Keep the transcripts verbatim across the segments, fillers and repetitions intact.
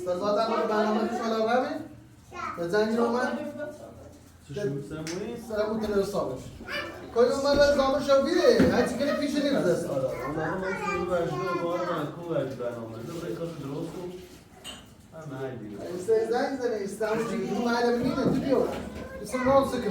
Sta zota ma bana ma sala rabi. Ka zanyi no ma. Sara mutene sobe. Koyo ma la zama shobi. Ai tikene pishini zes. Ondan sonra seni verdi, o zaman ben kul verdi ben onları. Buraya kadar olsun. Hemen diyor. Ay, sen zanyi zene İstanbul çünkü malum yine tutuyor. Bizim ne olsun ki?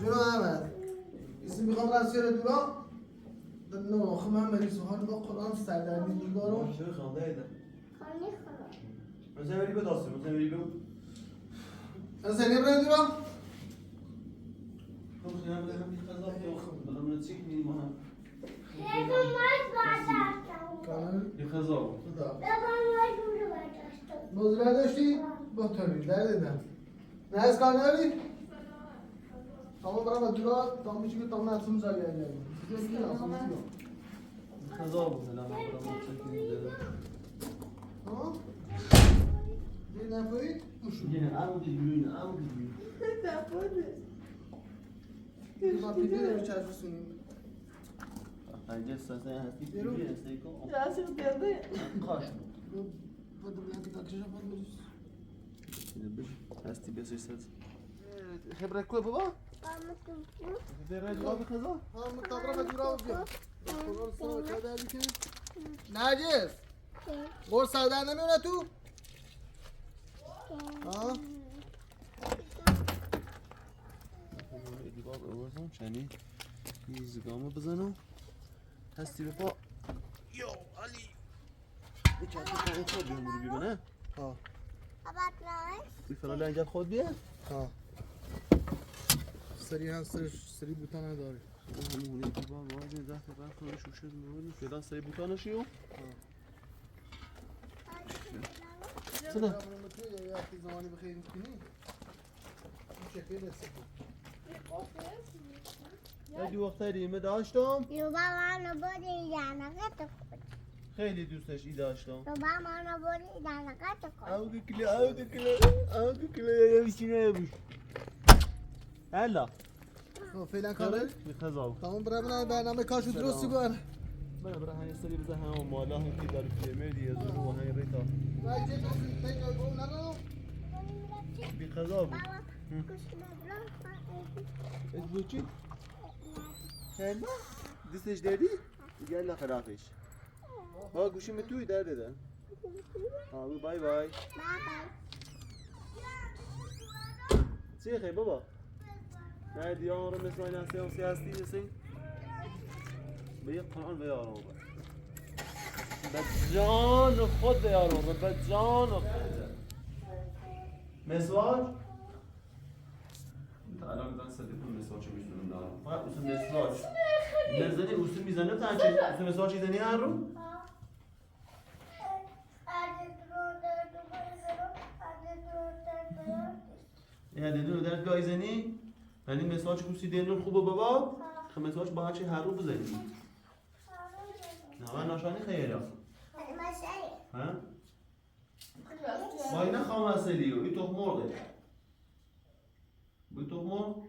Juro ama. Isim bi xamra sere duro. Dano xamra meri so han bok Quran sa da ni duro. Juro xamra da. Xamra xamra. Özel bir dostu, özel bir. Özel bir duro. Xamra xamra. Bana çekmeyin bana. Kanı. Yıkazov. Bu da. Bozra döştü. Motor bir derdi de. Neyse kanı abi. Tamam, bravo, dura, tamam, çünkü tamam, atımız abi yani. Bize bir lafımız yok. Yıkazov bu selam, bravo, çekmeyin. Tamam. Bir ne yapayım? Yine al bir gün, al bir gün. Ne yapayım? Bak, bir de çarpı sunayım. Hajji, sen, sen hasti. Yürü. Sen ko. Ya, sen geldi. Kaç? Bu, bu da bir dakika, şey yapalım. Şimdi bir hasti bir ses. Xebre ko baba? Xebre ko baba, xeza? Ha, mı tabra be dura. Nergis. Bor sawda nemiyon tu? Ha? Edi bab, öwürden çeni. Zıgamı bizeno. Hasti bir pa. Yo, Ali. Bir çatı tane koy bir bunu bir bana. Ha. Bir falan lan gel koy bir. Ha. Seri ha, seri, seri bir tane daha. Oğlum, bu ne bir bak, var ya, zaten ben sana şu şey mi? Şuradan seri bir tane şey yok. Ha. Sıla. Ya, ya, bir zamanı bir şey. Ya, di wextê dî mi daştom. Luba, ma no bori dana qatı. Xeylî dustê şî daştom. Luba, ma no bori dana qatı. Ew dikile, ew dikile, ew dikile, ya, ya, biçine yapmış. Hella. Tamam, bırak, bırak, bırak, hani seri bize, ha, o mala, hani ki dar filmi diye zor, o hani reta. Bir kaza bu. Hı. Es bu çi? Hella? Dustê şî derdî? Gel la xerafeş. Bak, guşümü tüy derdi de. Abi, bay bay. Bay bay. Çi xey baba? Ne diyor, Mesut, ne sen, sen hastası mısın? Bir Kur'an ver ya Rabbi. Be canı Xud ya Rabbi, be canı Xud. Mesut? Taala, ben size dedim Mesut çok üstünüm daha. Bak, üstün Mesut. Ne zani, üstün bir zani, sen çek, üstün Mesut çek zani harun. Ya dedin, öder dua izeni. Hani mesaj kursi denir kuba baba. Ha. Mesaj bahçe haru bu zeni. Na, ben aşağını hayır ya. Ha? Vay ne hamaseliyor. Bir tohum orada. Bir tohum.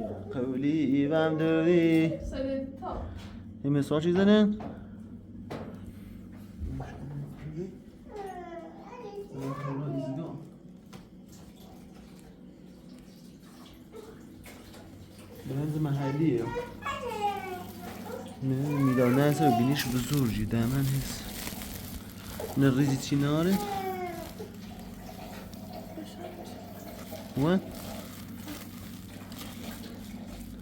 Ya qewlî îbam döwî. Hêmes wa çî zenen. Bırenzi mahallî yo. Ne, Mîlana se binîş bi zor jî, dayman his. Ne rîzî çinare. Wa?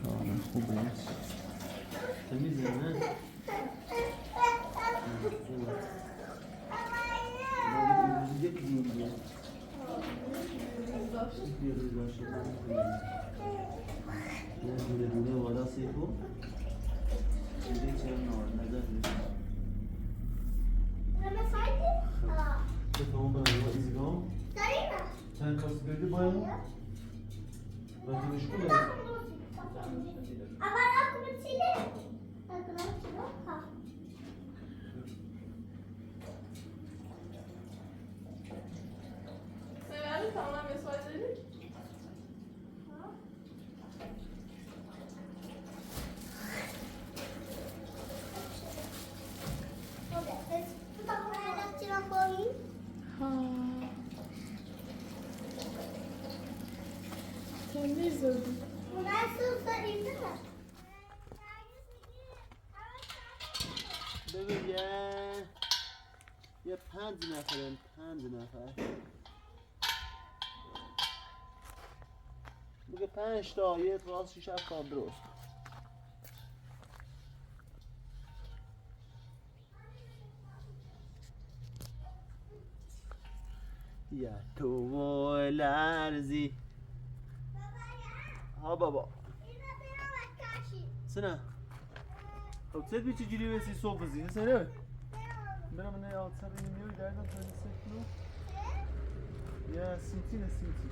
Tamam, xub bırenz. Temiz yani, ha? Sen kas gördü bayramı? Sever mi sana mesajları? Ha. Temiz oldu. Bebe, yɛ, yɛ pãdz nɛfɛ, pãdz nɛfɛ. Bege pãdz tɔ, yɛ tɔ, si sa tɔ dro. Ya to mo larzi. Ha baba. Sina. Outside bichi jiri we si so busy. Sina. Mira mene outside in new garden twenty-six no. Ya sinti na sinti.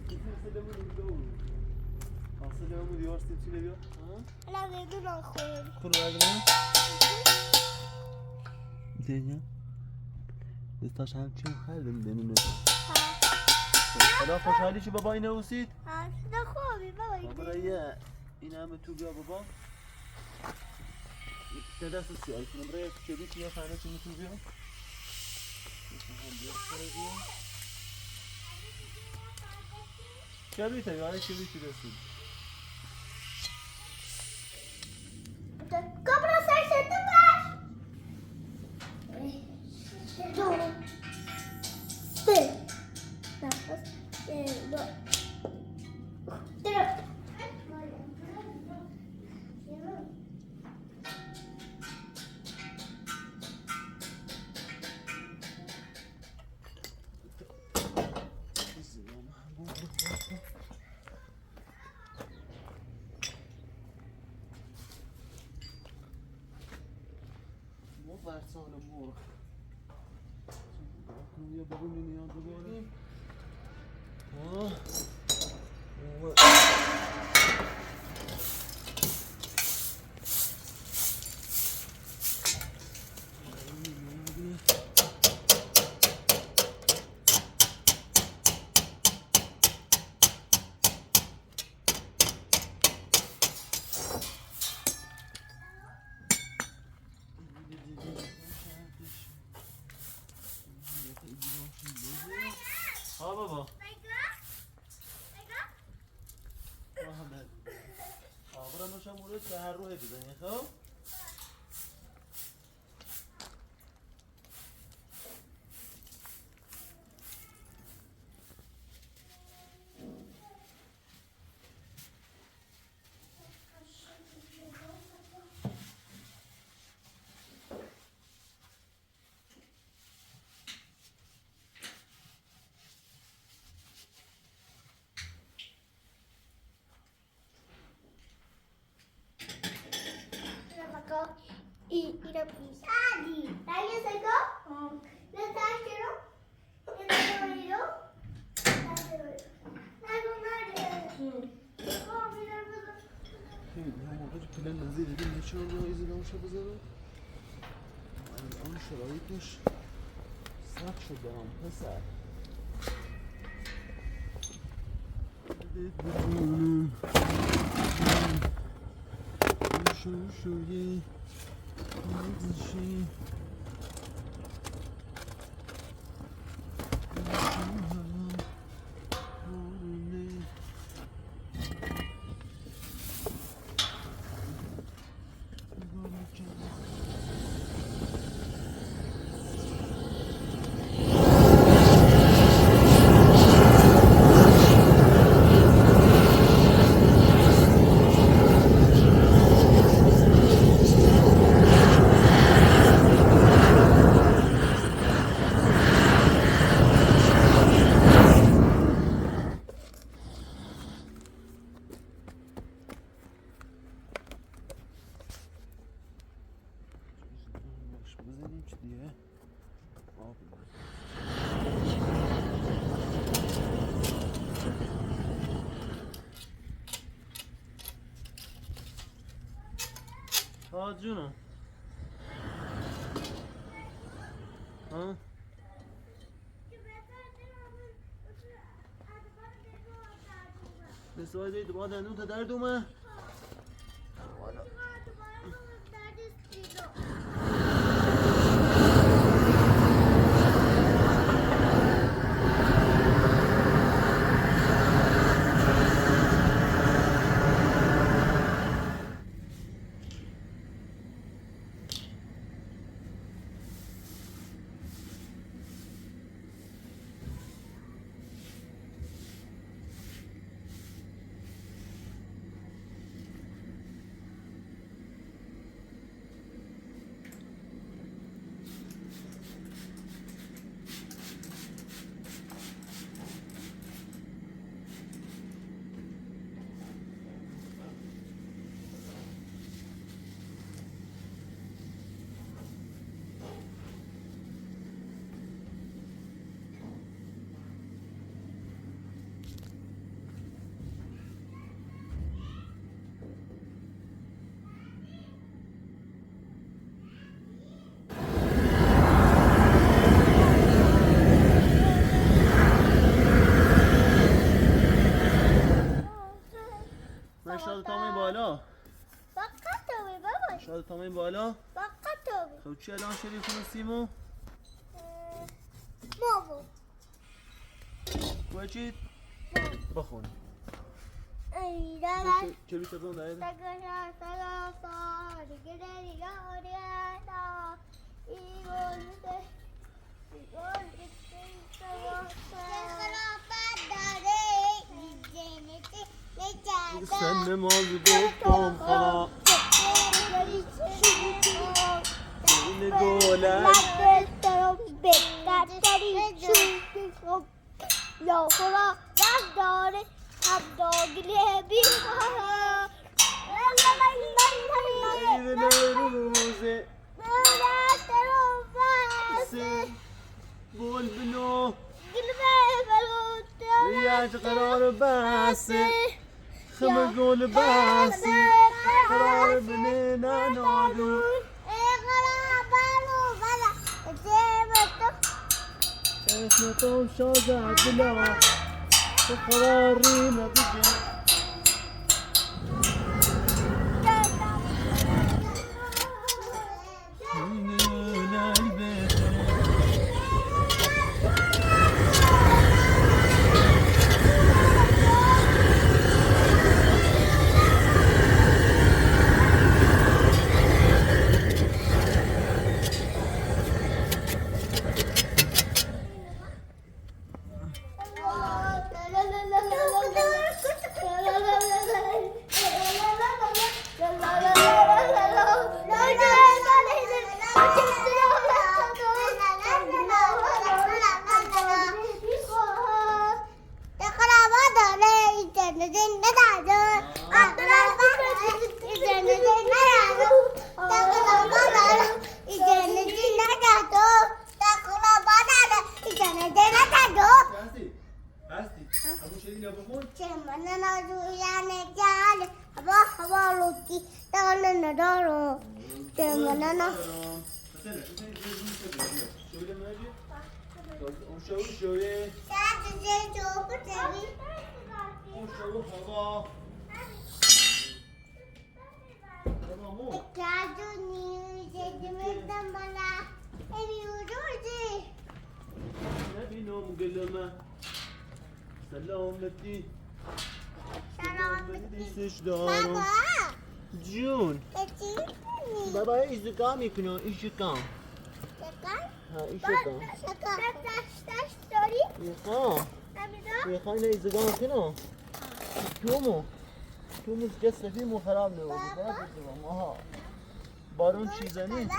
Sinti na sinti na sinti. Sinti na sinti. Ala verdi na koyayım. Dur ver bana. Zeynep. Biz taşan kim halin demine. Ha. Ada koşali şu baba ine usit. Ha, siz de koy baba. Baba ya. Ine mi tu ya baba. Tada sisi ay. Şimdi buraya çelik ya sana kim tu ya. Kebrit, ay, kebrit diyorsun. Compra seiscientos más. Dos. Tres. Dos. Eh, dos. Tres. ها بابا. ها بابا. ها، برا مشا مورد که هر روحی بزنی، خب؟ Hey, ya, hadi plan hazır edin. Ne şey oluyor? İzin alışa bize de. Ay, alışa ayıkmış. Sat şuradan, pes et. Yeah. Aa, Juno. Hã? Bes, o yüzden duvarda nu da derdi mi? من شاید تمام بالا. فقط توی بابا. شاید تمام بالا. فقط توی. خب چی الان شروع کنم سیمو؟ اه، ماما. کوچیت؟ بخون. ای داداش. چه، چه بیت بخون دایر؟ سن ماز بوتوم خلا. نگوله. یا خدا، یاد داره، هم داغلی بی‌بهار. عید نوروزه. بلبلو. یاد قرار باسه. خم گل باسه، قرار بنه نانادو. اسم تو شازه دلا، قراری نبیجه. هستی. ابو شدی نبخون. چه مننا دویانه جاله. هوا هوا لوتی. داله ندارو. چه مننا. شوی شوی. اون شو هوا. سلامتی. سلامتی. دوستش دارم. بابا. جون. بابا، این زکام می‌کنه، این زکام. زکام؟ ها، این زکام. زکام. زکام. نه، این زکام کنه. تومو. تومو جسدی مو خراب نبود. بابا. آها. بارون چی زنی؟ بابا.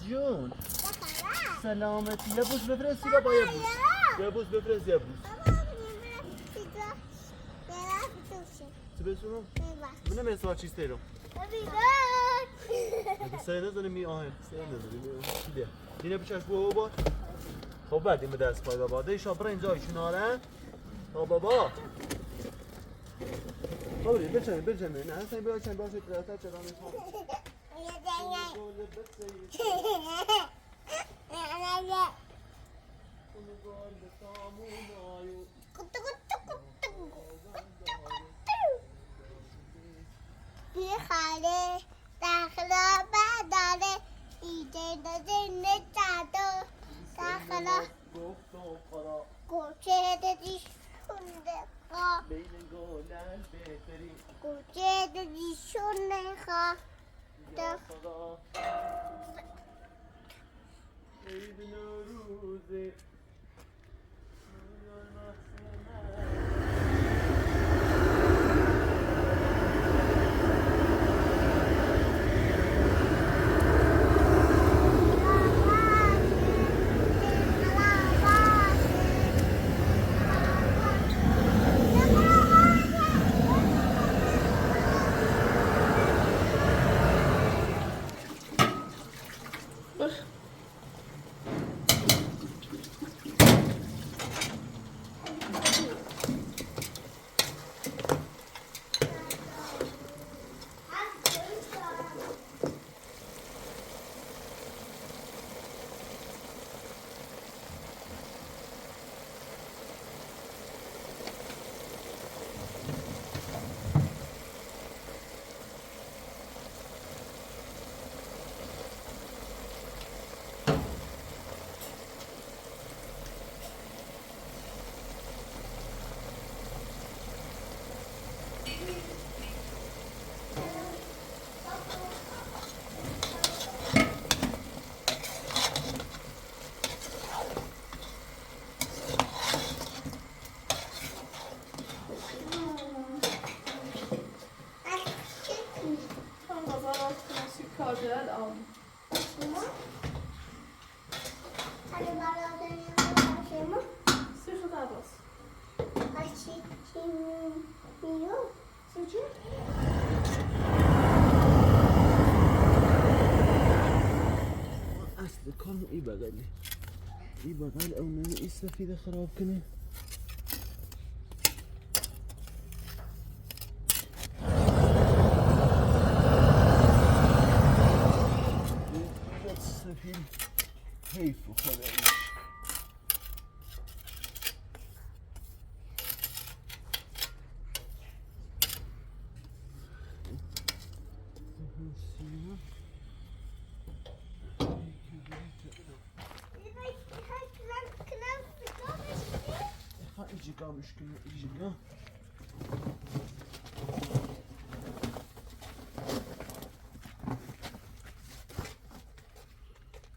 جون. بابا. سلامتی. یه بوس بفرستی بابا، یه بوس. بابا. یه بوس بفرست، یه بوس. بابا، بفرست. بابا، بفرست. چی بسونم؟ بابا. من نمی‌سوار چی استیرم. بابا. Sɛ nɛzɔ ni mi ɔhɛn, sɛ nɛzɔ ni mi ɔhɛn. Ki dia. Dina bicha shwo bo. Khɔ ba di mi das pa ga ba. De sho bren zo shuna la. Khɔ baba. Khɔ de bicha, bicha mi. Na sɛ bicha, bicha, bicha, bicha, bicha. Bixale, taxalo, badale, ide de de ne tato, taxalo. Koche de di shunde ko. Koche de di shunde ko. Taxalo. Asli kɔnɔ ibagal, ibagal aw nani isa fi da xarab kini. Safin. Hey, fo xo da.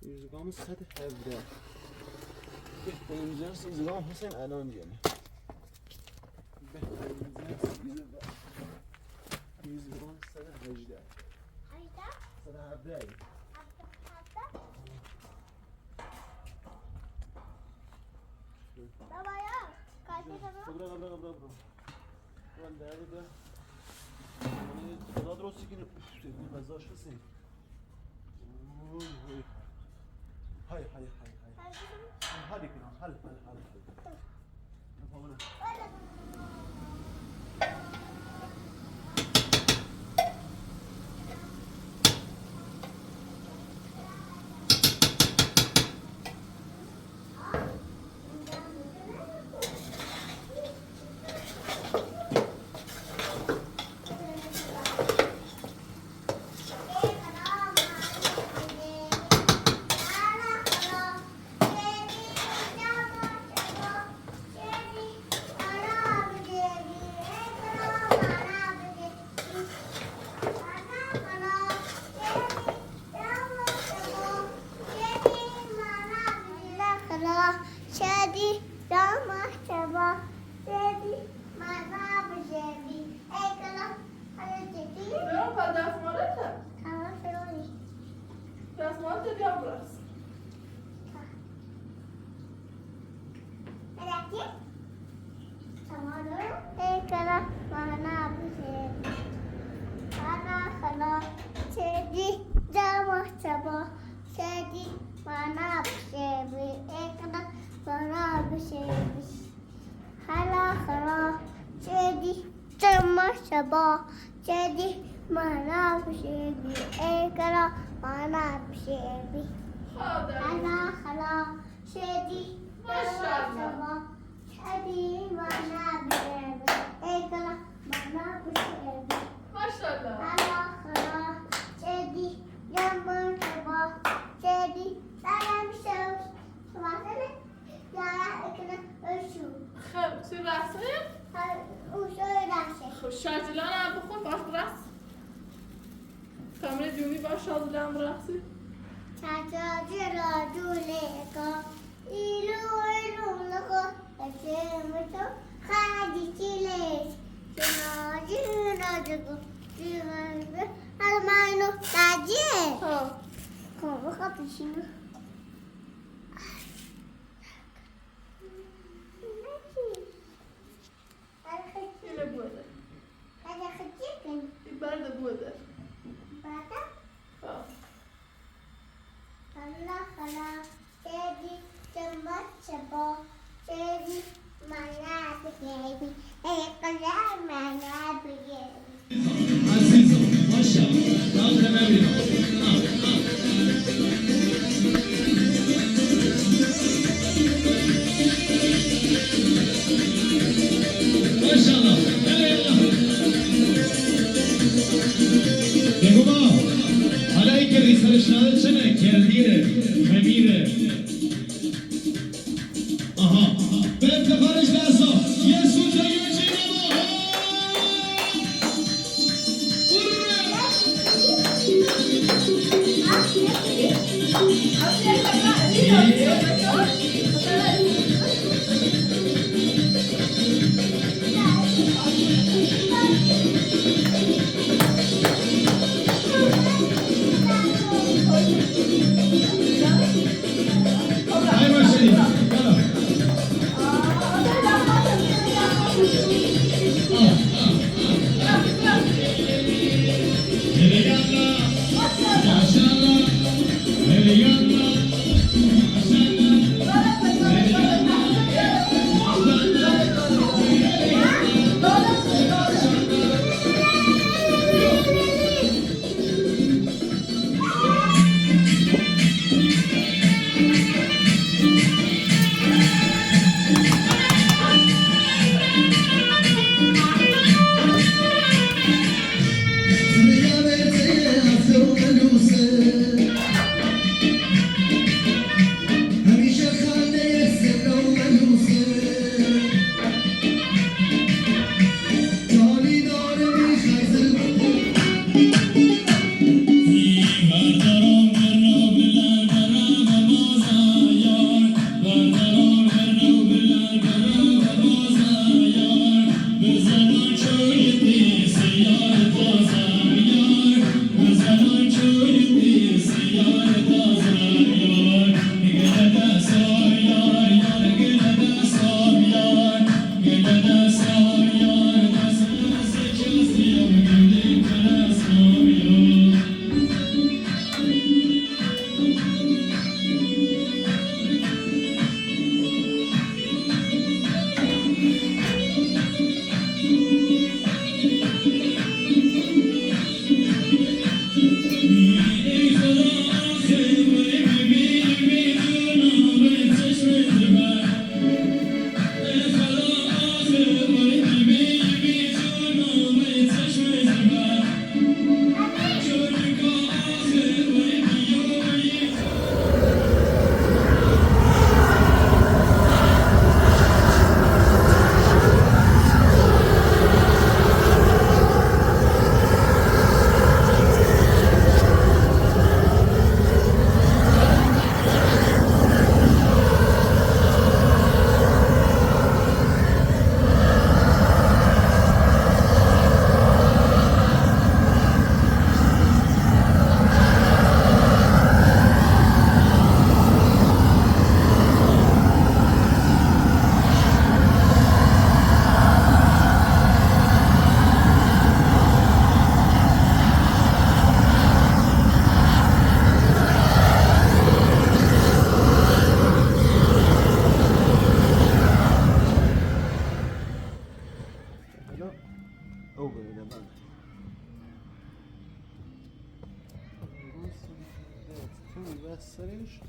Yüz gram sed hevde. Yüz gram Hüseyin Enan diyene. Yüz gram sed hevde. Sed hevde. Baba ya, kaçı da bu? Bırak, bırak, bırak, bırak. Ulan değerli de. Hani, kadar o sikini, üf, sen bir mezar şasın. Oy, oy. Hay, hay, hay, hay. Hadi kızım, hadi, hadi, hadi, hadi. Yapalım. Tamam, sen oynayın. Tamam, sen oynayın. Tamam. Ekala mana bize. Ana kala. Sedi. Tamam. Di mana bisi bi, ekana mana bisi bi. Hala hala, sedi, tama saba, sedi, mana bisi bi, ekana mana bisi bi. Hala hala, sedi, tama saba, sedi, mana bisi bi, ekana mana bisi bi. Mashallah. Hala hala, sedi, tama saba, sedi, mana bisi bi. Xeer, tu raxsɩ? Xeer, u soy raxsɩ. Xo, şajilana bixu, baş raxsɩ. Kamre cumi baş şajilana raxsɩ. Şajilana cumi ko, ilu ilu loko, kaçı mıto, kaçı çile, çino çino çiko, çino almayno, kaçı. Ha. Ko, bu kapı şimdi. Ile bu eder. İber de bu eder. Ha. Azizo, maşallah. Tamam, tamam. Maşallah. Hele ya. Beguma, hala ilk risale şahı çene, Keldire, Memire. Aha. Bente Farish Lasso. Yesu Jayuji Namo. Ay, Marcelino, voilà. Bas sariş.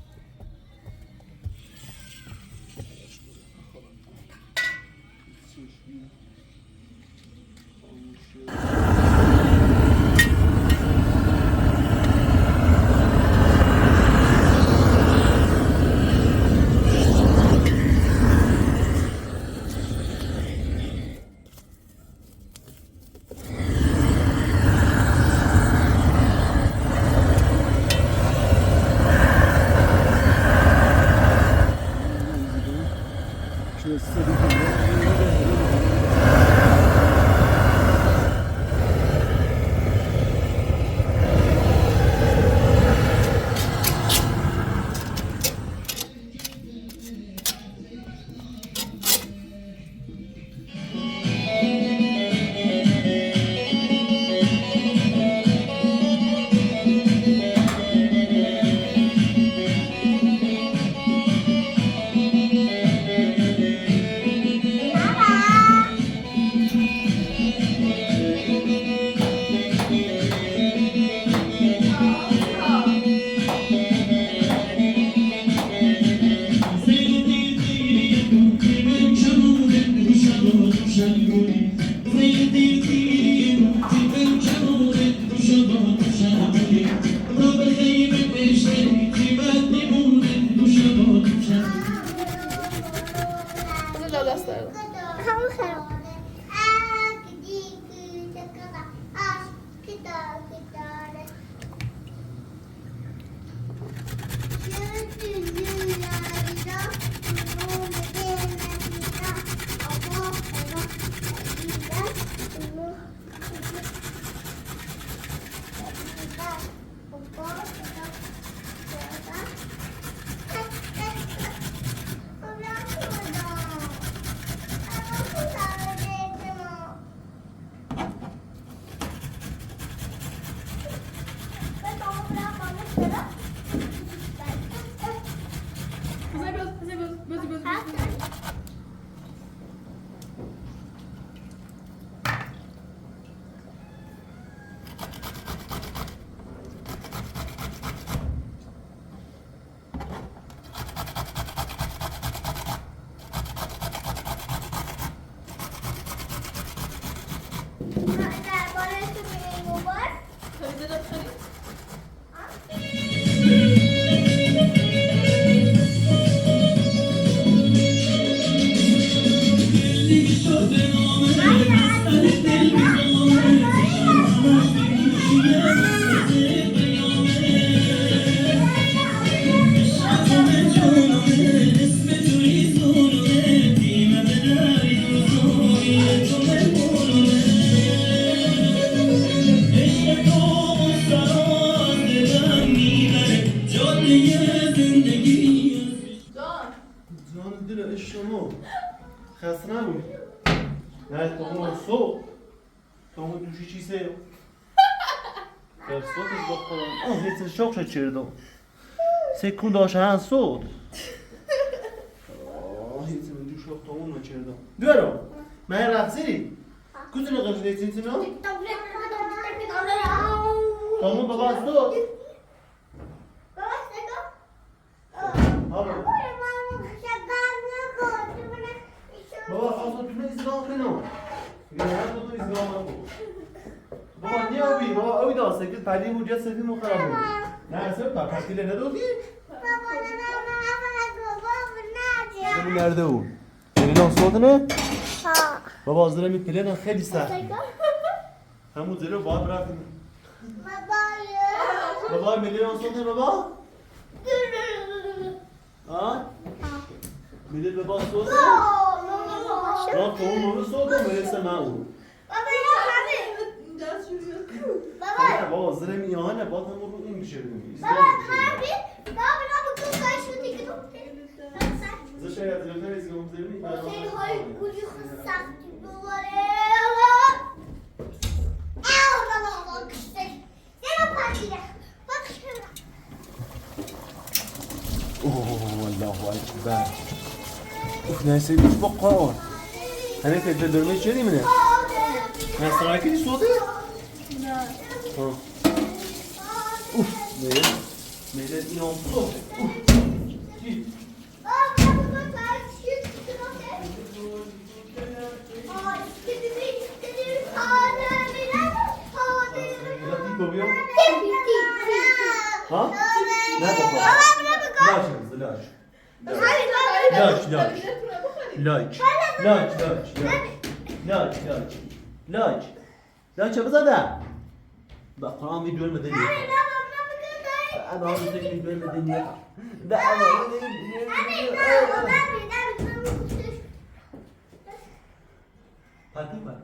Can. Can dile eşşomo. Xesne bu. Yani, tomo so. Tomo düşü çiğse yok. Ya, sotuz bakalım. Ah, yeter, çok şaşırdım. Sekunda aşağı sot. Ah, yeter, düşü yok, tomo mu çırdım. Diyorum. Ben rahatsız. Kuzunu kızını yetinsin o. Tomo baba sot. Baba, seko. Halo. Baba, xaso tüme izin almeno. Ya, ya, bu izin almeno. Baba, niye abi? Baba, abi da sekil tali bu cesedi mu karabu. Ne, sen bak, katile ne dozi? Baba, ne, ne, ne, ne, ne, bu, bu, bu, ne diyor? Sen nerede o? Senin o sodunu? Ha. Baba, hazır emin plana xeli sa. Seko. Hemû zêro ba bırakın. Baba ya. Baba, meleği olsun ne baba? Ha? Meleği baba olsun. Baba, baba, baba. Baba, ya abi. Baba. Baba, zıremi ya ne? Baba, hamuru in bir şey mi? Baba, abi. Baba, baba, bu kız karşı teki doktor. Zışa ya, zışa ya, zışa ya. Sen hay, ucu kız saktı. Oo, Allahu Ekber. Uf, neyse, üç bok var. Hani tedbir dönme içeri mi ne? Ne, sana ki soğudu? Ha. Uf, ne? Mais laisse, il est en trop. Ouf. Chut. Hein? N'importe quoi. Lâche, lâche. Lâche, lâche. Lâche. Lâche, lâche, lâche. Lâche, lâche. Lâche, bızada. Bak, kulağım bir görmedi. Kulağım bir görmedi. Fatima.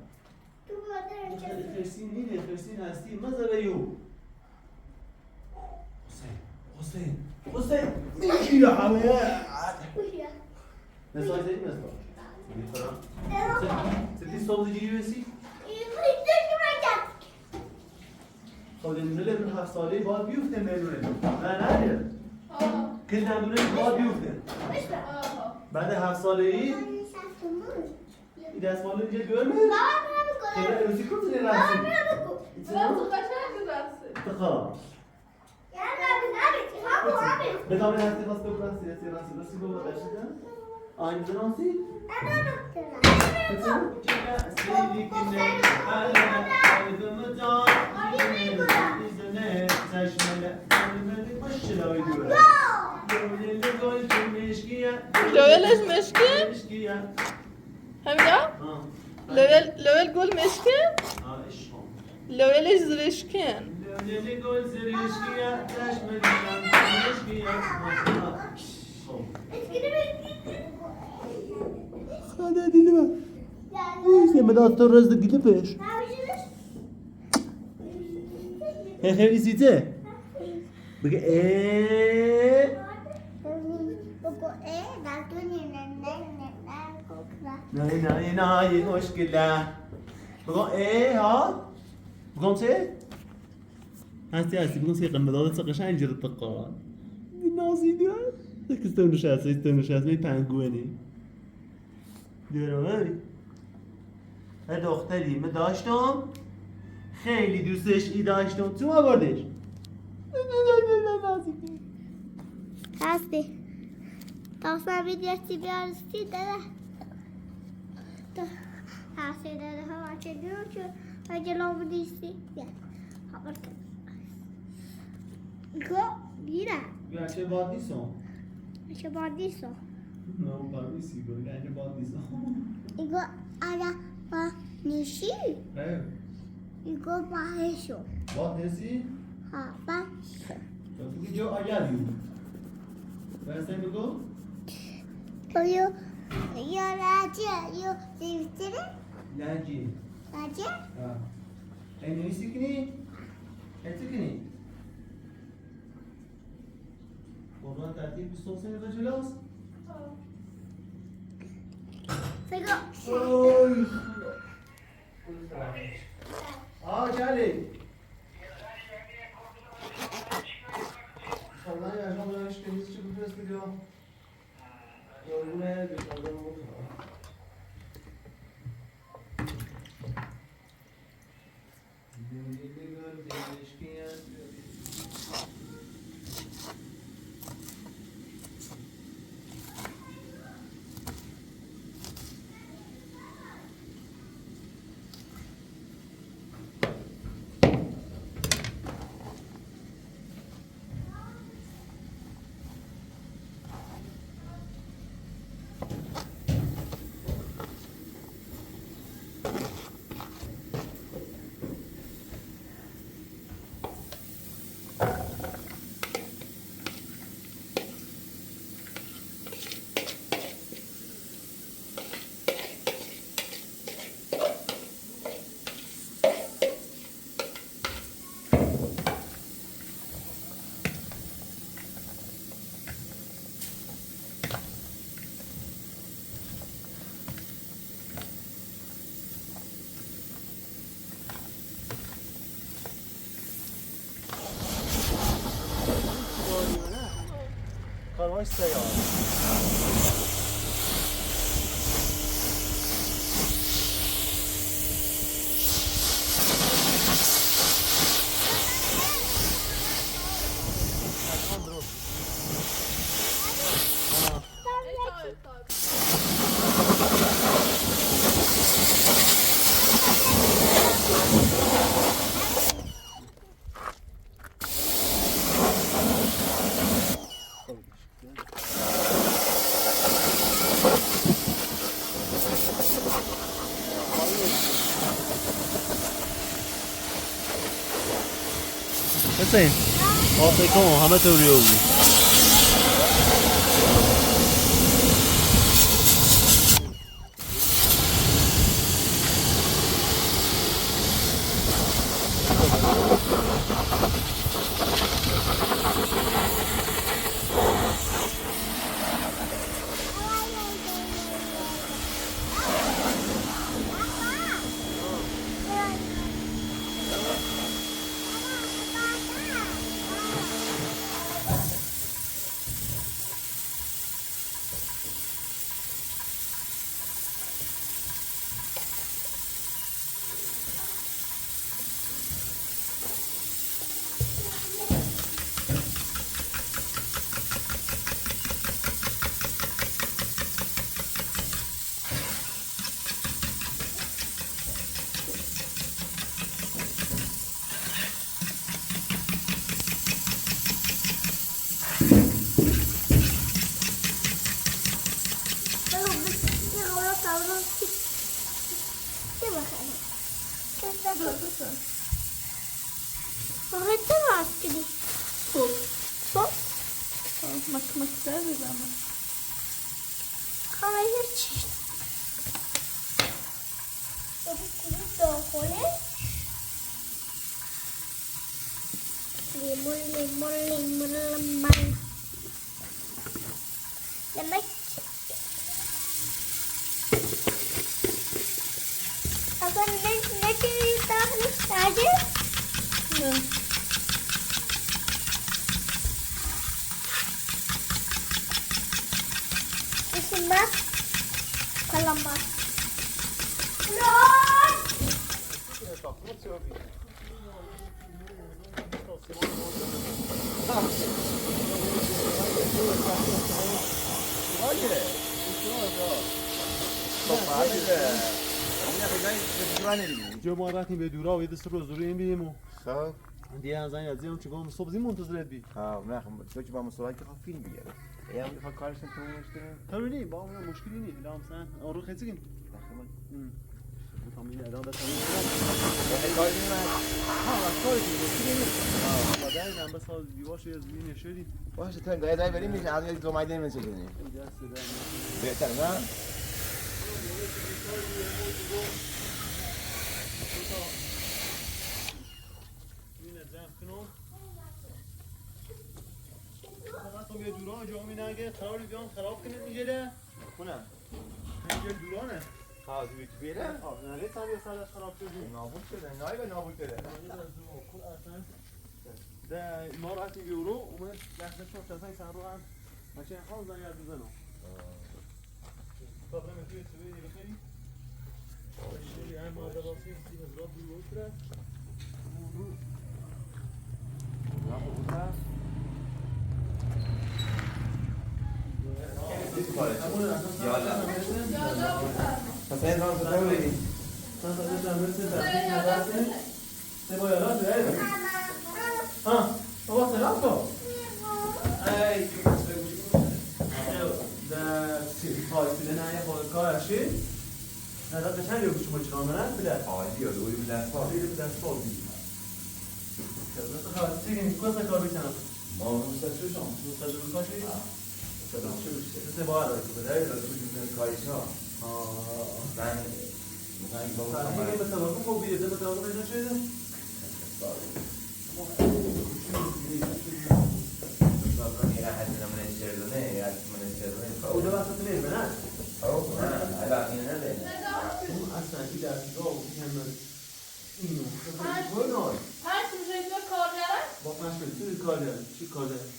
Xersin nîne, xersin hastî, mezere yo. Hussein, Hussein, Hussein. Miki ya hame. Ne sağ edeyim, ne sağ? Sen, sen bir solda giriyorsun. Solda ne, ben hafsalıyı bana bir yufte memnun edin. Ben ne yapayım? Kızdan dolayı bana bir yufte. Ben de hafsalıyı. Bir de ısmarlayınca görmedin. Kızdan ötü kötü ne rahatsız? Tıkala. Bedava hasta hasta bırak, sırası, sırası, sırası, sırası, sırası. Aynı zaman sil. Loweleş meşki. Hemda? Lowel, lowel gol meşki. Loweleş zırışkın. Hadi, hadi, hadi. Neyse, ben daha sonra da gidip ver. He, he, izleyeceğim. Bıgı e. Bıgı e, da dönü ne ne ne ne kokla. Nay nay nay, hoş gela. Bıgı e ha. Bıgı se. Hasti hasti, bıgı se kan da da sakışan cırtı ko. Nasıl diyor? Kıstın şahsı, kıstın şahsı, bir penguen. Diyorum abi. هه دختری من داشتم، خیلی دوستش ای داشتم. تو ما بردش؟ هستی. تاسا بیدی چی بیارستی داره. تو هستی داره ها چه دور چه اگه لابدیستی. بیا. خبر کن. Go, mira. Mira, che badiso. Che badiso. No, parisi, go, che badiso. Igo ara pa nishi. Eh. Igo pa eso. What is it? Ha, pa. Porque yo allá digo. ¿Sabes algo? Pero yo, yo la che, yo, ¿sí viste? La che. La che? Ah. ¿En el sikni? ¿El sikni? Oradan tertip bir sosyal kaçılas? Sego. Oy. Aa, Charlie. Sallan yaşam yaşam temiz çıkıp gösteriyor. Yorgun hayal bir sallan oldu. Karvaş sayar. Sim. Ó, sei como, hamé te rio. Sos. Sos? Sos. Mak-, maktabi ama. Ama hiç. Tabii kuru da kole. Limon, limon, limon, limon. Demek. Hasan, ne, ne ki tahli taje? Hı. Isim bak. Kalamar. Bro! Yo, ma ratin be dura, o yedi suro zuri in bi mo. Sağ ol. Diye azan yazıyorum çünkü onu sob zim muntazir etbi. Ha, ne yapayım? Çok ben musulay ki film bir yere. E, ya, bir karışın tamam işte. Tabii değil, bağımlı muşkili değil. Tamam sen, onu kesin. Tamam. Hı. Bu tam yine adam da tanıyor. Ben de kalbim var. Ha, bak, sorry, muşkili değil. Ha, ama ben, ben bas al, yavaş yavaş yine şey değil. Bak işte, tamam, daya, daya vereyim mi? Abi, domayı demeyecek yani. Yeter, ha? Yine zam kino. Xalas, to bia dura, jo mi nage, xarab biyan, xarab kine mi jede. Kuna. Mi jede dura ne? Ha, tu bit bile. Ha, ne, ne tabi sala xarab tu. Nabut kede, ne ay be nabut kede. De, imar ati yoro, ume, lehze çok tezay sarıan. Maçı, ha, uzay yardım zano. Ha, baba selam ko. Ey, da si, ha, si de ne ya, kar şey. Ne da kaçan yok şu maçı, ama ne bile. Ay, diyor, o yüzden sor. Bir de sor. Nasıl ha, sigin, kosa kalbi sana. Ma, bu sefer şu. Bu sefer şu. Ha. Bu sefer şu. Bu sefer bağır, bu sefer. Ay, bu sefer kaysa. Ha. Ben, ben baba. Sen ne mesela, bu bir yerde mesela, bu ne şey? Oda basa tine ben ha. O, ha, ala, yine ne? Bu aslında bir dersi de oldu, hemen. Ino. Böyle ol. Her projeyi kar gelen? Bak, ben şöyle, siz kar gelen, şu kar gelen.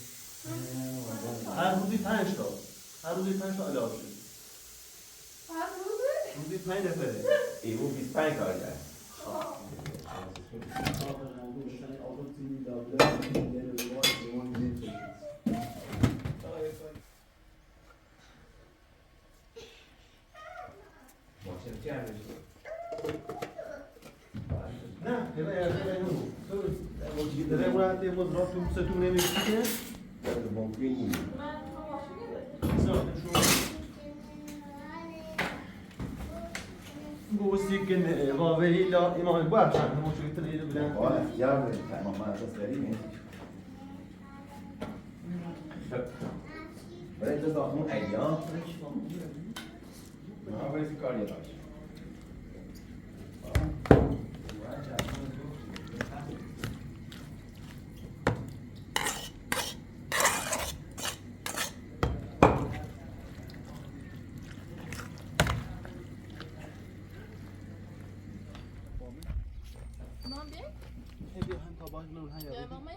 Her bu bir tane şey oldu. Her bu bir tane şey oldu. Ruzi pay neferi. E, bu biz pay kalacak. Go sikene, e, va ve ila, imam, bu akşam, bu çocuk tane ile bilen. Valla, yarın, tamam, ben size vereyim ya. Böyle de bakın, ay ya. Tamam be. Hadi, han tabancayı ver, han ya. Ya, mama.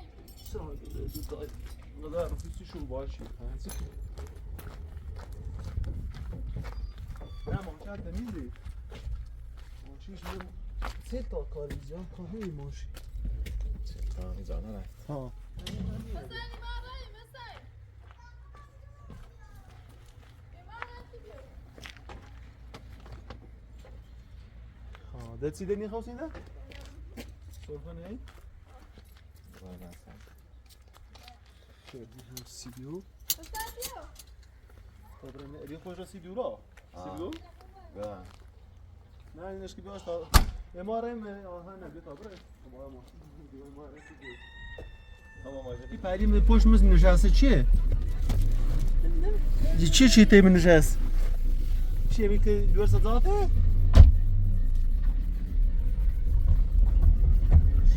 Sağ ol, e, e, e, kadar nüfusu şu var şey. Ha, sıkı. Ya, maşa temiz değil. Maşa şimdi set al karvizyon, kahve maşa. Tamam, canım. Ha. ها، ده چی دنی خواستی ده؟ سرخه نه؟ شو، دي هم سیدیو. طب، نه، دي خوش سیدیو را. آه. سیدیو؟ آه. نه، اینش که بیاش تا. امارم، آها، نه، بیا تا برای. Tamam hocam. Peri mi poş mu nişası çi? Çi çi te mi nişası? Çi mi ki dört saat?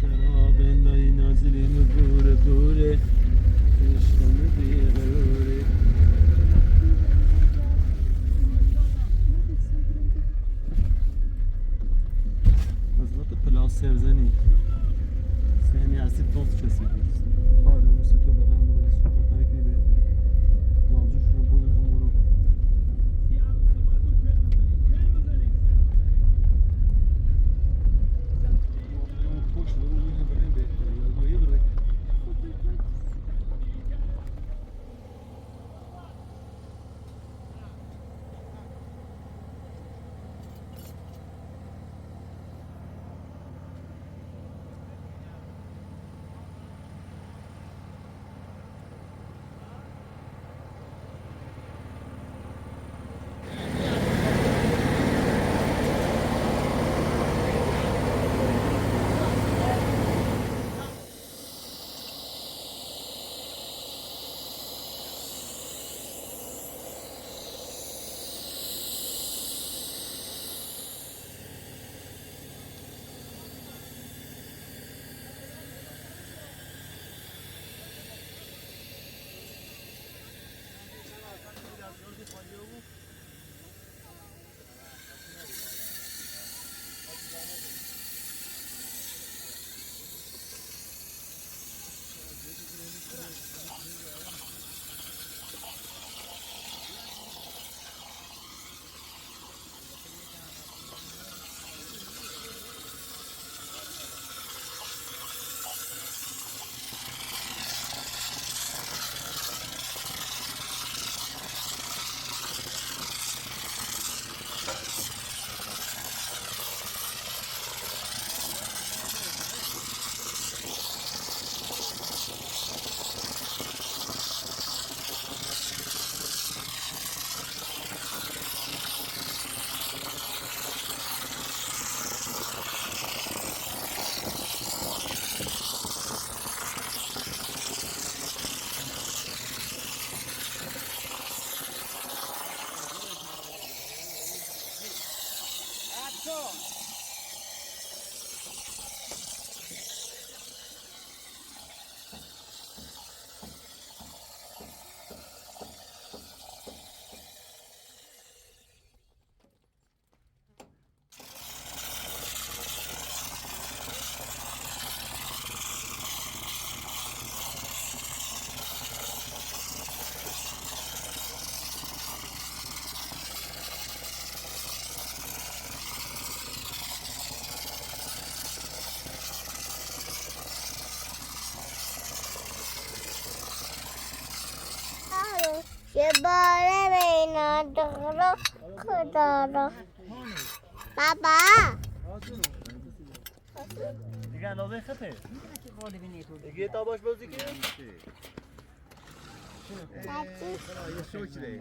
Şerabın dayı nazilim bure bure. Işkını bir bure. Hazreti Plas Sevzeni. Seni asip dost çözüyoruz. Adem Mustafa da ben buraya sokaklara ekmeği bekliyorum. Yolcu şunu buyurun hamuru. Koş, bu, bu, bu, bu, bu, bu, bu, bu. Baba. Diga, no déjate. Diga, está baş bozuk ya. Hadi.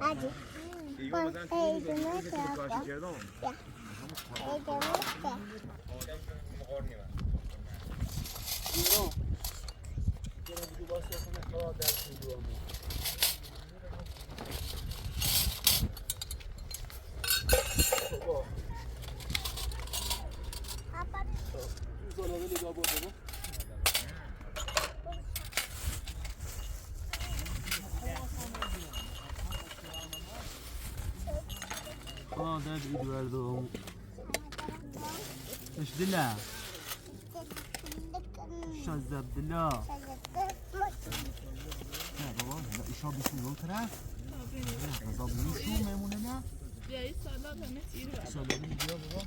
Hadi. Bak, eğdime yapalım. Ya. Eğdime de. Gel, bu basıyorsun, ne kadar dersin bu ama. Eduardo. Şazdila. Şazabdila. Ya baba, ya işa bir şey yok taraf. Ya baba, bu şu memnuniyet. Ya inşallah ben ne sihir var. İnşallah bir şey yok baba.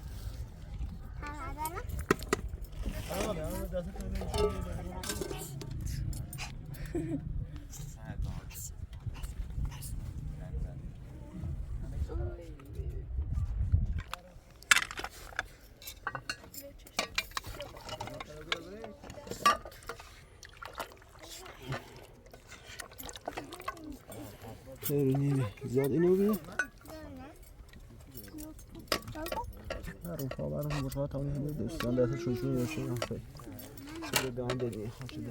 Tamam ya, ben de zaten öyle bir şey yok. Ziyad ino bi. Ha, rufa var mı? Rufa tamam. Üstten de şu şu şu. Şöyle devam edelim. Şöyle.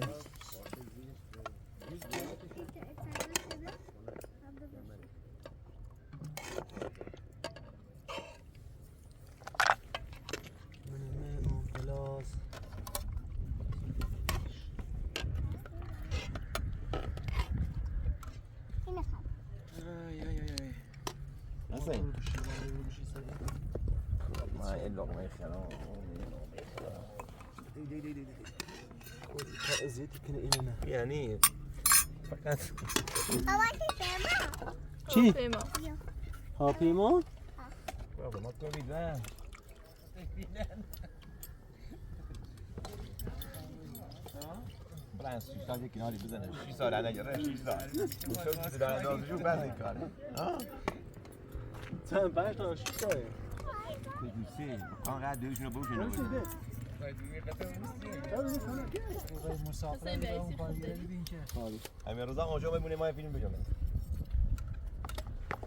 Ay, ay, ay, ay. Nasıl? Ma el lokma ya. Değil, değil, değil, değil. Zeytin kene inene. Yani, fakat. Baba, şey, pema. Çi? Pema. Hapima? Baba, ma to vida. Bırak, şu sadece kenarı bize ne? Şu sadece ne? Şu sadece ne? Şu sadece ne? Ha? Sen ben sana şu sadece. Sen, sen, sen, sen, sen, sen, sen, sen, sen, sen, sen, sen, Abi. Emir Rıza, hocam, bu ne, ma film biliyorum.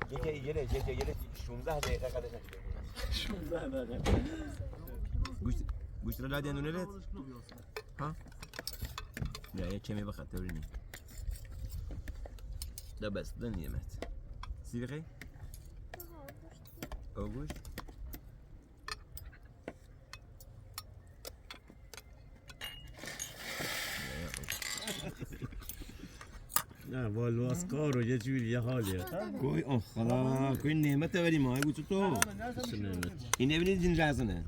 Gece, gece, gece, gece, şunzah dakika, dakika. Şunzah dakika. Güç, güç, la diyen ne? Ha? Ya, ya, çemi bak, teorini. Da bes, dön yemet. C'est vrai? Auguste? Ya, vallahi askar o, ya çuwil ya hal ya. Koy, oh, xala, koy nemete veri ma, bu tuto. Nasıl nemet? İne bini cinrasını.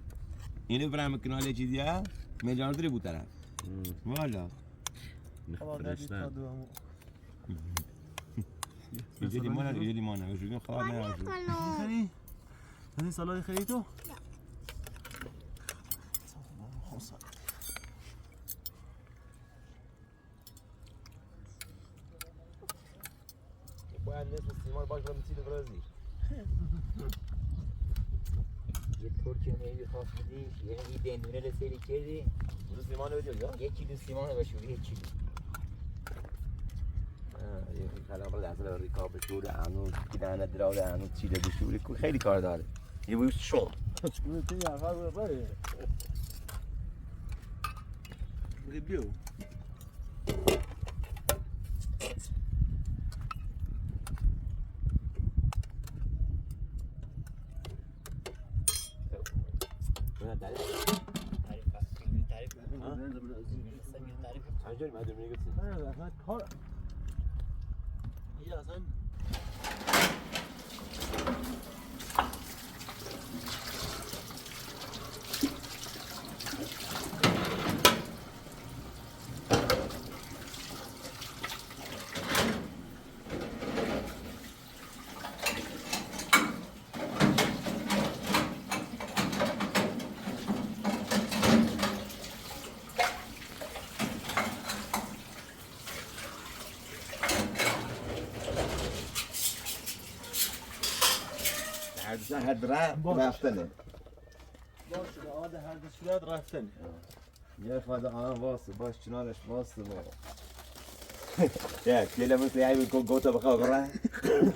İne bırakma kınale çiz ya. Mecaldır bu taraf. Hmm. Valla. Tamam, ben bir tadı ama. Yüce limana, yüce limana. Yüce limana. Hani, hani salay xeyto? Bu annesi Simon başkanı Çili Brezil. Yetiştirken evi hasmı değil, yeni bir dendimine de seri içeri. Bunu Simon ödüyor ya. Geçildi Simon ve şu geçildi. Ha, kalabalık aslında bir kapı şurada, anu, iki tane dralı, anu, Çili bir şurada, خیلی کار داره. یه بوی شوم. Review. Buna tarif. Tarif, tarif. Ha? Tarif. Tarif. Tarif. Ya sen. هر دو هر دو راه رفتنه. باشه، آده هر دو صورت رفتنه. یه فاده آن واسه، باش چنارش واسه بابا. یا، گله مثل یه گو-، گوتا بخا برا.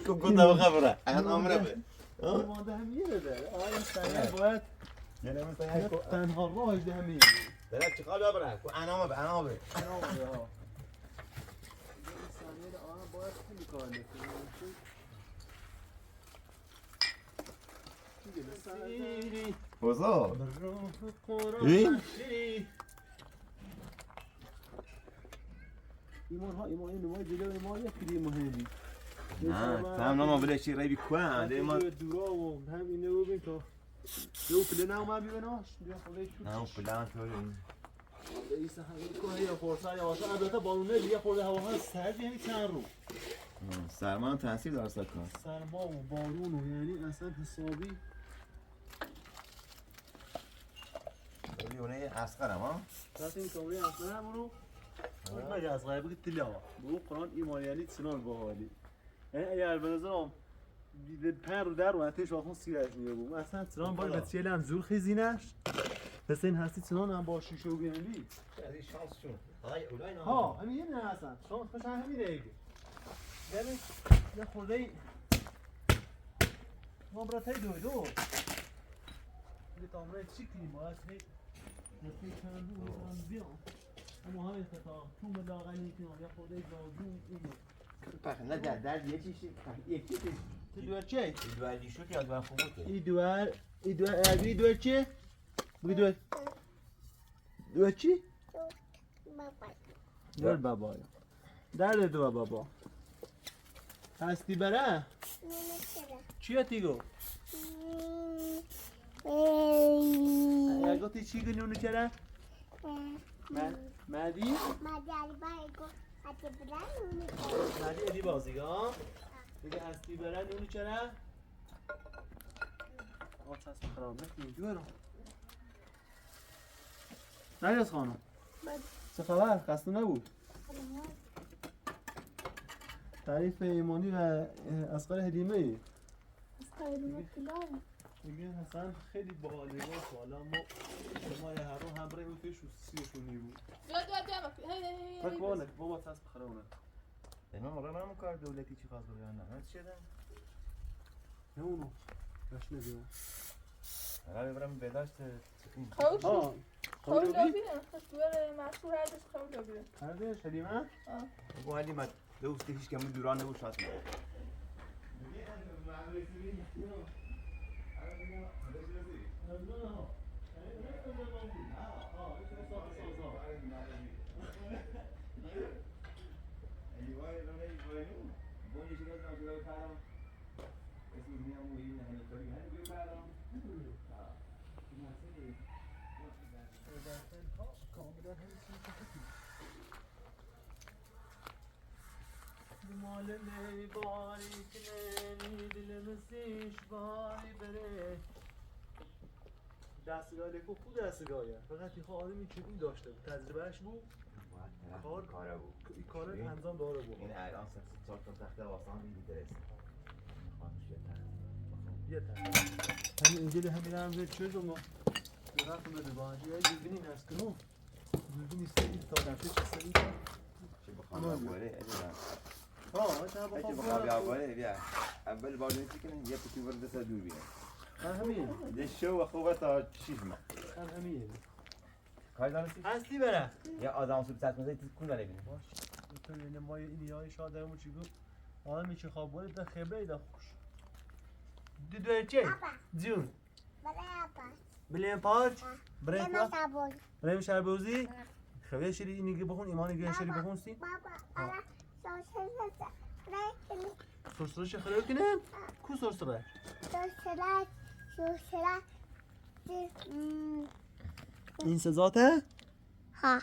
گو-، گوتا بخا برا. اهن عمره به. ها؟ ما ده هم یه ده. آن انسان باید گله مثل یه گو-، تنها راهش ده همینه. داره چی خواهد ببره؟ کو انامه به، انامه به. انامه به، ها. انسان ده آن باید خیلی کار بکنه. بزرگ. ای؟ ایمان ها، ایمان، این نمای جلو ایمان یک کلی مهندی. نه، تام نما بله چی رای بی کوه، ده ما. دورا و هم اینه و بین تو. یو پله نه ما بی بناش، بیا خدای چوت. نه، پله تو. البته بالونه دیگه خورده، هوا ها سرد، یعنی چند رو. سرما هم تاثیر داره سر کار. سرما و بارون و یعنی اصلاً حسابی. ولی اونه اصغر هم، ها؟ بس این کاملی اصغر هم برو. ها. مگه اصغر بگی تیلا. بگو قرآن ایمان یعنی چنان باحالی. یعنی اگر به نظرم پنج رو در رو اتش آخون سیرش می‌بوم. اصلاً چنان باید به چیلی هم زور خیزینش. پس این هستی چنان هم با شیشه و بیانی. از این شانس چون؟ های، اولای نه. ها، همین نه اصلاً. شانس پس همین دیگه. یعنی یه خورده ای ما برات های دوی دو. یه تامره چی کنیم؟ باید هی دستی چند دو بیام. اما همین خطا. چون به لاغلی کنم. یه خورده ای زاجون اینه. پخ نه در، در یه چیزی، یه چیزی. تو دوار چی؟ ای دوار دیشو که از من خوبه که. ای دوار، ای دوار، ای دوار چی؟ بگی دوار. دوار چی؟ دوار بابا. درد دوار بابا. هستی بره؟ چیه تیگو؟ یا گفتی چی گو نونو چرا؟ مادی؟ مادی علی بای گو. مادی علی بازی گا؟ دیگه هستی بره نونو چرا؟ آه، چسب خراب نکنی. نریاز خانم. بله. چه خبر؟ خسته نبود؟ سلامت. تعریف ایمانی و، اه، اصغر حلیمه ای. اصغر حلیمه کلاه. میگه حسن خیلی باحاله، والا ما شما یه هر رو هم برای اون توش و سیرش و نیمو. بیا، بیا، بیا، بیا. هی، هی، هی، هی، فکر بس. بابا، چسب خرابه. اینا مگه نه کار دولتی چی خواست بگه نه؟ نه چی ده؟ نه اونو. باش نگه. هر برم بداشت. خب. آه. خب، خب، لابی نه. خب، دوباره مشهور هردش خب لابی. هردش، حلیمه؟ آه. بگو حلیمه، دوست هیچ کمی دوران نبود شاید نه. دستگاه لیکو خوب دستگاهیه، فقط یه خورده آدمی چوبی داشته بود، تجربه‌اش بود. باید طرف کار، این کاره بود. این کاره انجام داره بود. این الان سه سال تا تخته واسه هم می‌گیره. یه تخته. همین اینجا ده همین هم زیر چیز ما. یه رقم بده با. یه دوربینی نصب کنم. دوربینی سه تا دفعه چه سه تا. چه بخوام بله. آه، چه بخوام بله، بیا. اول بار چی کنیم؟ یه پوکی ورده سر دور بیاد. ها، همین. ده شو و خوبه تا شیش ماه. ها، همین. کار داره چی؟ هستی بره. یا آدم سوب ساعت مثلا تو کونه نبینه. باش. تو اینه ما اینی یا شاده همون چی گفت. آدم چی خواب بوده، ده خبره ده خوش. دو دو چه؟ بابا. جون. بلیم پارچ؟ بلیم پارچ؟ آه. بریم کوا؟ بریم شربوزی؟ بریم شربوزی؟ آه. خبیه شری اینی گه بخون، ایمانی گه شری بخون سی؟ بابا، بابا، آه. الان سرسره، سرسره کنیم. سرسره چه خبر کنیم؟ آه. کو سرسره؟ سرسره، سرسره. م. این سزاته؟ ها.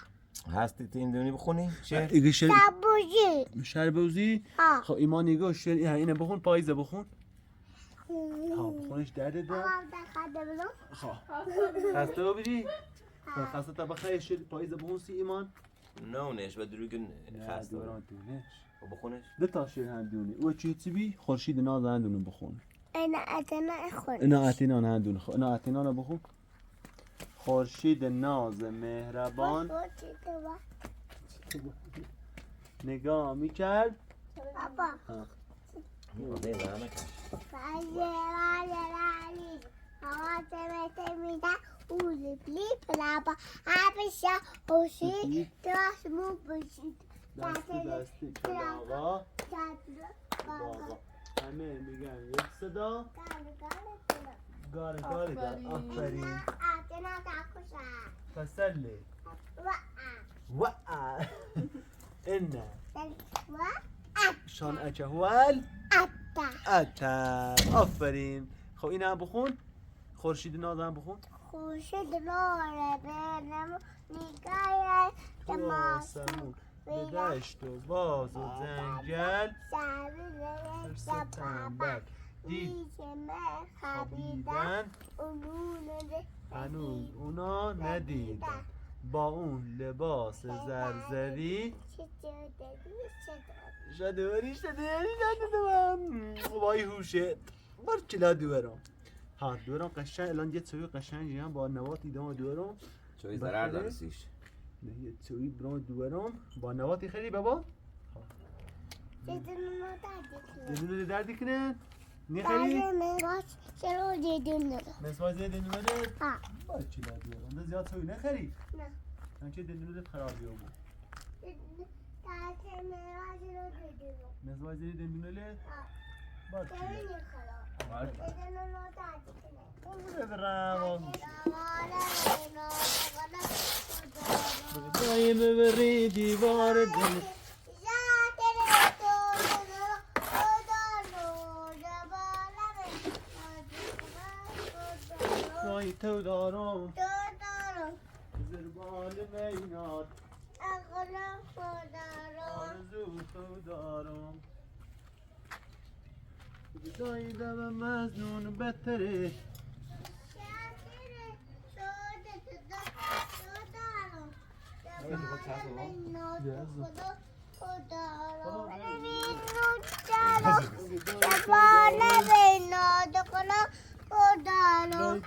هستی تی این دونی بخونی؟ شعر؟ ایگه شعر. شربوزی. شربوزی؟ ها. خب، ایمان ایگه شعر، ها، اینه بخون، پاییزه بخون. ها، بخونش درد ده. آه، در خواهد بلو. خب. خسته ببینی؟ ها. خب، خسته تا بخیر شعر پاییزه بخون سی ایمان. نه، اونش به دروگن نه، خسته. دوران دونش. خب، بخونش. دو تا شعر هم دونی. او چی چی بی؟ خورشید ناز هم دونی بخون. اینا اتینا خون. اینا اتینا نه دون خو. اینا اتینا نه بخون. خورشید ناز مهربان. خورشید ناز. نگاه می‌کرد. بابا. ها. بله، بله، بله. هوا تمیز می‌ده. اولی بلی پلابا. آبشا خوشی. دست مو بشید. دستی دستی کلاغا. بابا. همه می‌گن یک صدا. گاره گاره در. آفرین. تسلی. وعا. ان. شان اچه هو ال. Atar. آفرین. خب، اینم بخون. خورشید نازم بخون. خورشید ناز بنمون، نگاه تو آسمون، به دشت و باغ و جنگل، سبزه تنبل، دید خوابیدن، هنوز اونا ندیدن. با اون لباس زرزری. شادواری، شادواری، شادواری. وای هوشه. بار چلا دورم. ها، دورم قشنگ، الان یه چوی قشنگ جیان با نبات ایدام دورم. چوی ضرر داره سیش. نه، یه چوی برام دورم. با نبات خیلی بابا. ها. ددونو دردی کنه. ددونو دردی کنه؟ نه خیلی؟ ددونو چرا ددونو؟ مسواک زدی ددونو؟ ها. بار چلا دورم. ده زیاد چوی نه خیلی؟ نه. چون که ددونو خرابی بو. مسواک زدی ددونو؟ ها. بار چلا. بار. دایم ببری دیوار دل. دای تو دارم. زیر بال مینات. آرزو تو دارم. دای دم مجنون بتره.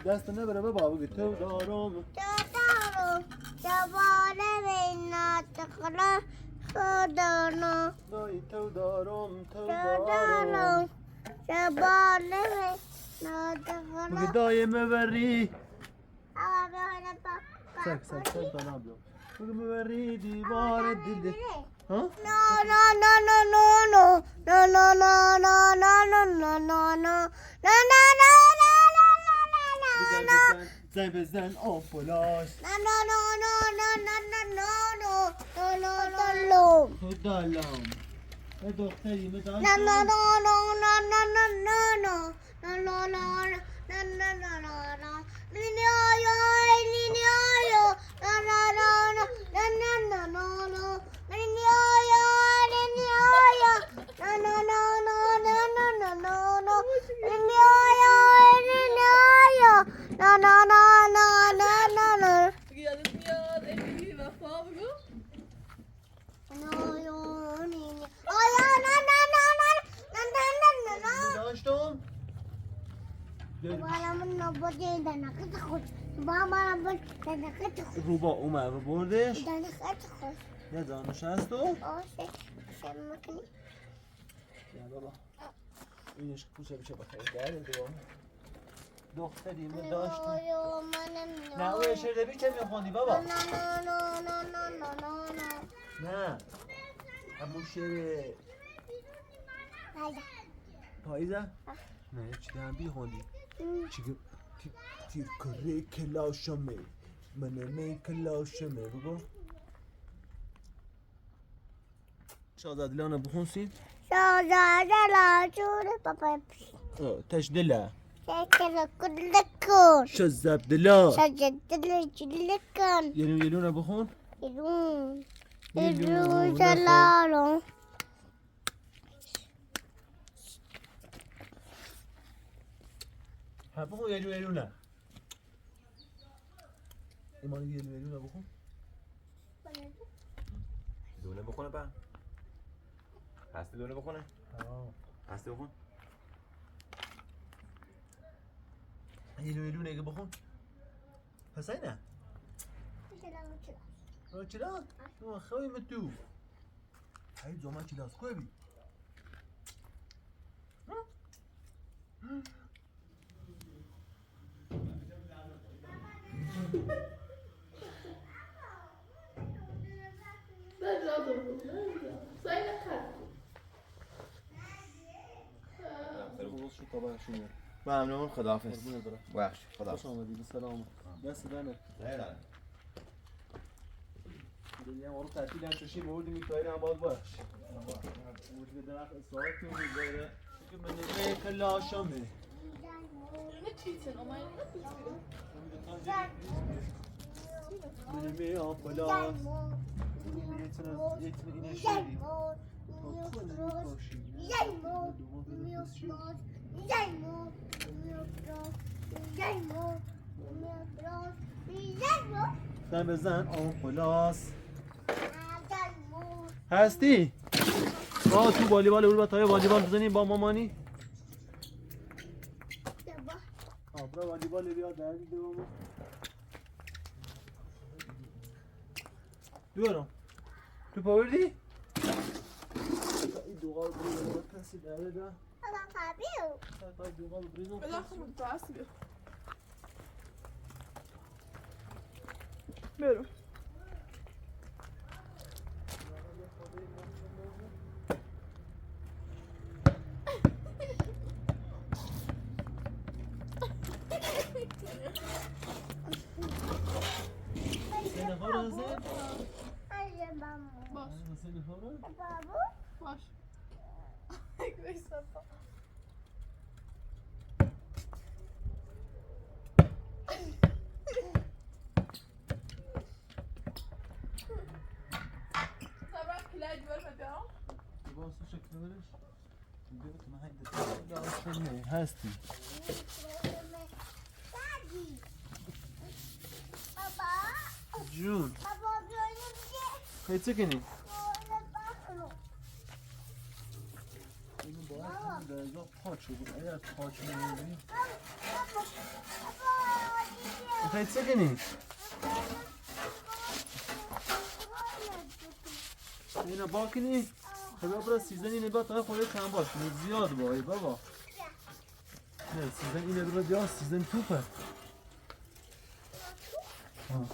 دست نبره بابا، بگی تو دارم. تو دارم. دای تو دارم، تو دارم. بگی دایم ببری. سر، سر، سر، تا نبیام. بگی ببری دیوار دل. ها؟ زنگ بزن آمبولانس. تو دالم. ای دختری، می دالم. داشتم. روبا اومد و بردش. نزانش هست تو؟ بیا بابا. اینش کوچه بشه بخیر. دختری، ما داشتیم. نه، او شعر دبی که میخوندی بابا. نه. همون شعر پاییزه؟ نه، چی دبی خوندی؟ چی تی-، تیر کره کلاشمه. منه می کلاشمه. بگو. شازده دلانه بخون سین. شازده دلا جور پاپا. تش دلا. تش دلا کلکون. شزب دلا. شزب دلا جلکون. یلون یلونه بخون. یلون. یلون یلون دلالون. ها، بخون یلون یلونه. ایمان یلون یلونه بخون. دونه بخونه با. هستی دونه بخونه؟ آه. هستی بخون. یلون یلونه اگه بخون. پس اینه. چلا؟ آه، چلا؟ آه، خوی متو. هی زمان چلا است. کوی بی؟ ممنون، خداحافظ. قربونت برم. ببخشید، خداحافظ. خوش آمدی، به سلامت. دست درد نکنه. دیگه هم رو تعطیل هم چشی بردیم، این کاری هم باید باش. بردیم به درخت استراحت کنیم، بره. Mɛnɛmɛɛ ɔ kɔlɔs. زنگ بزن، ɔ کلاس. هستی؟ با تو والیبال بزن، با تای والیبال بزنی با مامانی. آه، برا والیبال بیا، در این دو. بیارم. تو پاوردی؟ این دو غال بزن، کسی داره ده. بابا، پاپیو. تا دو غال بزن. بلا خمود پاس بیا. برو. باش. باش. هستی. جون. هی چی کنی؟ اینو باید هم درجا پاک بکنی. اگر پاک نکنی. می‌خوای چی کنی؟ اینو پاک کنی؟ خب برا سیزن اینو با تا خودت کم باش. زیاد بایی بابا. نه، سیزن اینو برا بیا، سیزن توپه. ها.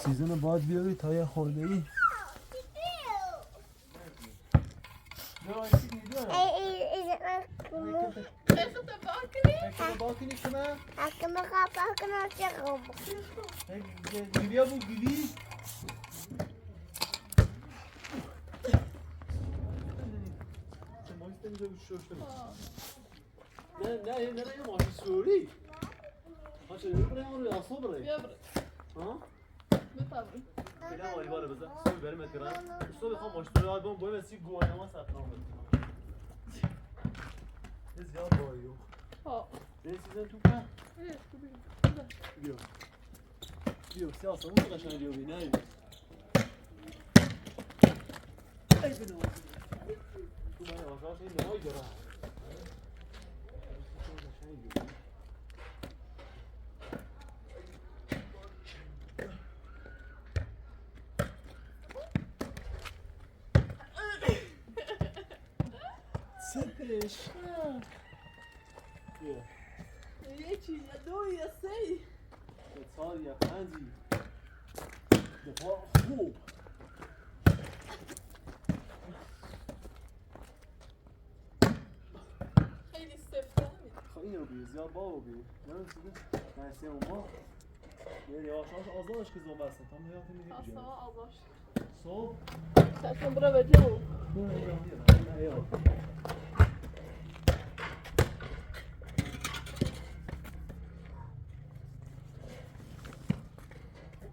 سیزن باید بیاری تا یه خورده‌ای. نه، نه، نه، نه، یه ماهی سوری. ها، چه، یه برای اون آسا برای. بیا برای. ها؟ بفرمایید. بیا والیبال بزن. صبح بریم اتران. صبح خوام ماشین رو بام، بایم سی گوانه ما ثبت نام بکنم. یه زیاد بایو. ها. یه سیزن توپه. بیا. بیا، سی آسمون قشنگ بیا بینایی. ای بنو. تو من آسان شی نهایی دارم. ستش. بیا. یکی، یا دو، یا سه. چهار یا پنجی. دفاع خوب. خیلی سفته. خب، اینو بی، زیاد بابا بی. نه، سیدی. نه، سه اون با. یه یواش یواش آزادش که زوم بسته. تام حیاتی میگه. آسا آزادش. صبح. سرسون برا بجو.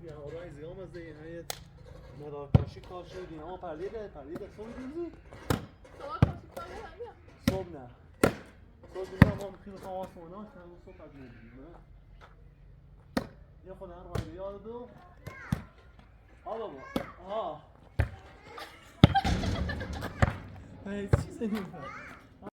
یا آرای زیام از این حیات. مراکشی کار شدی، اما پرده ده، پرده ده، صبح دیدی؟ صبح کار شد، پرده ده، بیا. صبح نه. صبح دیدی، اما خیلی خواست اونا، صبح از نمیدونم. یه خود هر وقت یاد دو. آ بابا. آها. هی، چی زنی؟